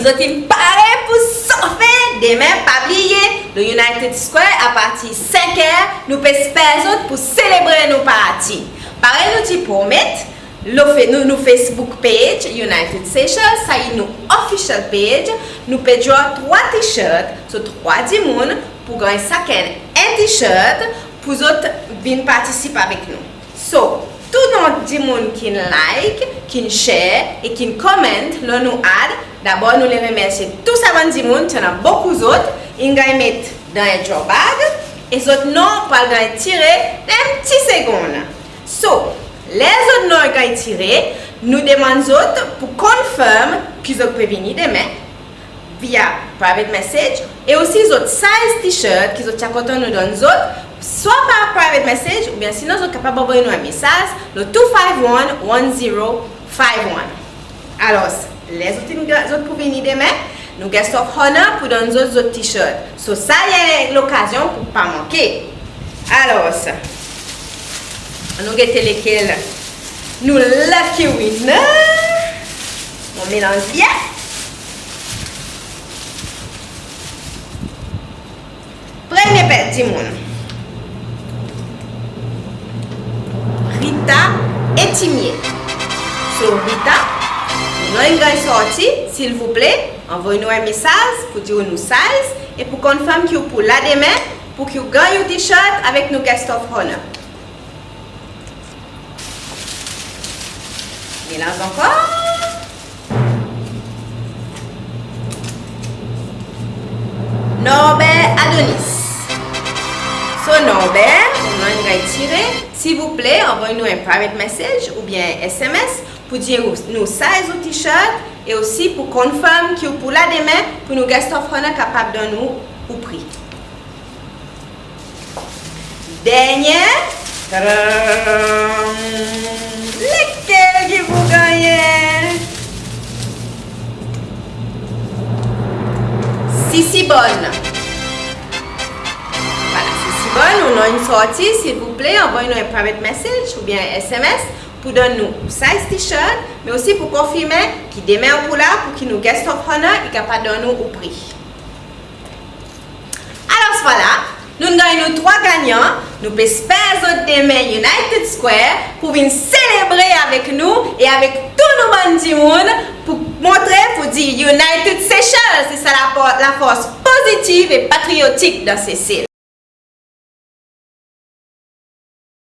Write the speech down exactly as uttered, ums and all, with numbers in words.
Zot in pare pour sofe? Demen, pa bliye, lo United Square, apartir senk er, nou pe esper zot pour selebre nou parti. Parey nou ti promet, lo fe-, nou, nou Facebook page, United Seychelles, sa i nou official page, nou pe draw trwa T-shirt, so trwa dimoun pour ganny sakenn en T-shirt pour zot vin partisip avek nou. So, tou non dimoun ki'n like, ki'n share e ki'n comment lo nou ad, dabor nou le remersye tou sa bann dimoun, ti annan bokou zot, in ganny met dan en draw bag, e zot non pral ganny tire dan en pti segonn. So, ler zot non i ganny tire, nou demann zot pour confirm ki zot pe vini demen via private message, e osi zot size T-shirt ki zot ti a kontan nou donn zot, swa par private message, oubyen sinon zot kapab anvoy nou en mesaz lo two five one one zero five one. Alors, ler zot in, zot pou vini demen, nou guest of honor pou donn zot zot T-shirt. So, sa i en lokazyon pour pa manke. Alors, annou gete lekel nou lucky winner. Mon melanz byen. Premye pe-, dimoun, Rita Etimie. So, Rita, ou non in ganny sorti, silvouple, anvoy nou en mesaz pour dir ou nou size e pour confirm ki ou pou la demen, pour ki ou ganny ou T-shirt avek nou guest of honor. Melanz ankor. Norbert Adonis. So, Norbert, ou non in ganny tire, silvouple, anvoy nou en private message oubyen S M S pour dir ou nou size ou T-shirt e osi pour confirm ki ou pou la demen pour nou guest of honor kapab donn ou ou pri. Dernyen. Tadam! Lekel ki pou gannyen? Sisibonne. Vwala, Sisibonne, ou non in sorti, silvouple, anvoy nou en private message oubyen S M S pour donn nou size T-shirt, me osi pour konfirmen ki demen ou pou la, pour ki nou guest of honor i kapab donn ou ou pri. Alors vwala, nou'n ganny nou trwa gannyan, nou pe esper zot demen United Square pour vin selebre avek nou e avek tou nou bann dimoun pour montre, pour dir United Seychelles, se sa la, lafors pozitiv e patriyotik dan Sesel.